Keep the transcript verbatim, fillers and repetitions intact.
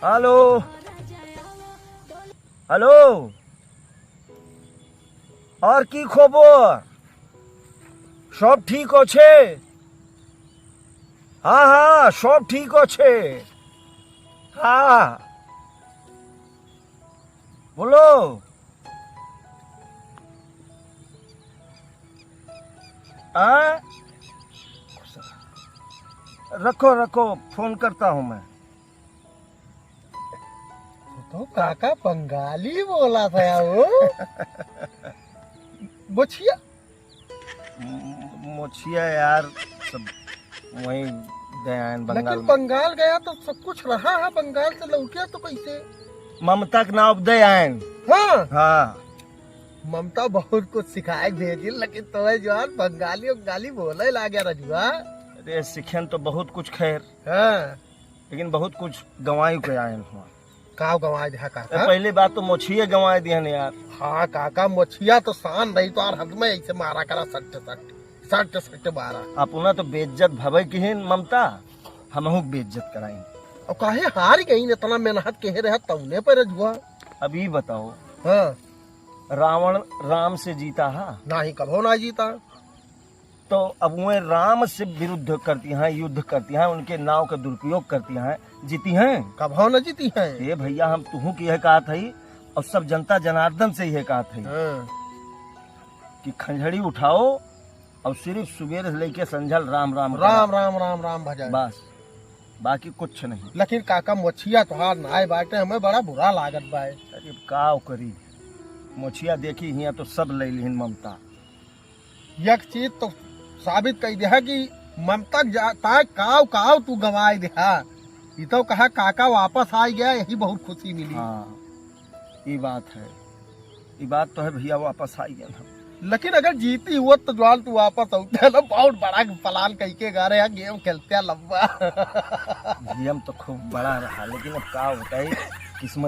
হ্যালো। হ্যালো। আর কি খবর? সব ঠিক আছে? হ্যাঁ, হ্যাঁ, সব ঠিক আছে। হ্যাঁ। বলো। हाँ? रखो, रखो, फोन करता हूँ मैं। तो काका बंगाली बोला था वो। मोछिया? म-, मोछिया यार, सब वहीं दे आयन बंगाल लेकिन में। बंगाल गया तो सब कुछ रहा है, बंगाल से लौटिया तो कैसे? ममता के नाव दे आयन। हाँ। हाँ। ममता बहुत कुछ सिखाए भेजी, लेकिन तो जो यार बंगाली, बंगाली बोले लागे रजुआ। अरे, सीखेन तो बहुत कुछ खैर। हाँ। लेकिन बहुत कुछ गंवाई के आयन हुआ। का गंवाई दिया ए, काका? पहली बात तो मोछिया गंवाई दिहन यार। हाँ काका, मोछिया तो शान रही तो यार, हद में ऐसे मारा करा, सट सट, सट सट मारा। अपना तो बेइज्जत भवे किहिन ममता, हमहू के बेइज्जत कराइन। अब काहे हार गई, इतना मेहनत केहे रहे तौने पर रजुआ। अब ई बताओ, हाँ। रावण राम से जीता है? नाही, कभो ना जीता। तो अब वे राम से विरुद्ध करती हैं, युद्ध करती हैं, उनके नाव का दुरुपयोग करती हैं, जीती हैं? कभो न जीती हैं। ए भैया, हम तुहू की यह कहत हई और सब जनता जनार्दन से यह कहत हई हाँ। कि खंजड़ी उठाओ और सिर्फ सुबेरे से लेके संझल राम राम करा। राम, राम, राम, राम भजन। बस, बाकी कुछ नहीं। लेकिन काका, मोछिया तोहार नाय बाटे, हमें बड़ा बुरा लागत बा। अरे, का करी, मोछिया देखी हिया तो सब ले लिहिन ममता। एक चीज तो साबित कई दिया कि ममता जा-, ताय काव काव तू गंवाई दिया। ई तो कहा काका वापस आ गया, यही बहुत खुशी मिली। हाँ, ई बात है, ई बात तो है भैया, वापस आ गया हम। लेकिन अगर जीती हुआ तो जवान तू वापस आउते ना, बहुत बड़ा प्लान कई के गा रहे हैं, गेम खेलते हैं लंबा। गेम तो खूब बड़ा रहा, लेकिन अब का होता है, किस्मत